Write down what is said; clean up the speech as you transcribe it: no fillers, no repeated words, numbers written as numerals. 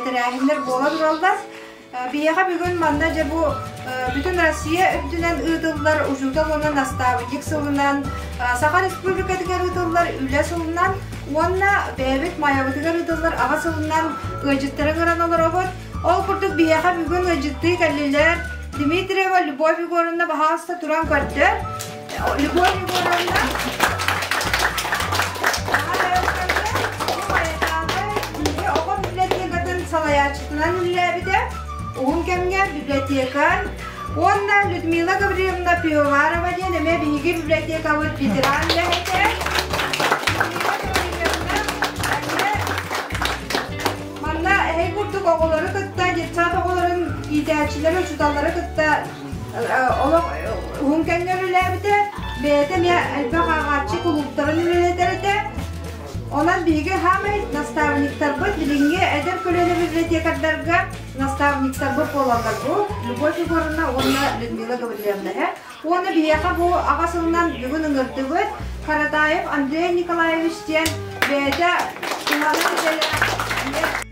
тэрээһиннэр буола тураллар. Биһиэхэ бүгүн манна дьэ бу бүтүн Россия үрдүнэн ыытыллар учуутал уонна настаабынньык сылынан, Саха Республикатыгар ыытыллар үлэ сылынан уонна бэйэбит Майабытыгар ыытыллар аҕа сылынан ыалдьыттары ыҥыран олоробут. Ол курдук биһиэхэ бүгүн ыалдьыттыы кэллилэр Дмитриева Любовь Егоровна баһаалыста туран көрдөр. Любовь Егоровна оҕо библиотекатын салайааччытынан үлэлээбитэ. Уһун кэмҥэ библиотекарь уонна Людмила Гавриловна Пивоварова диэн эмиэ биһиги библиотекабыт ветеран үлэһитэ. Людмила Гавриловна эмиэ манна эһэй курдук оҕолору кытта детсад оҕолорун иитээччилэри, учууталлары кытта олох уһун кэмҥэ үлэлээбитэ, бэйэтэ эмиэ элбэх ааҕааччы кулууптарын үлэлэтэр этэ. Онон биһиги хаамай наставниктарбыт билиҥҥи эдэр көлүөнэ библиотекардарга наставниктарбыт буолаллар бу Любовь Егоровна уонна Людмила Гаврильевна. Уонна биһиэхэ бу аҕа сылынан бүгүн ыҥырдыбыт Каратаев Андрей Николаевич диэн бэйэтэ туһанар идэлээх.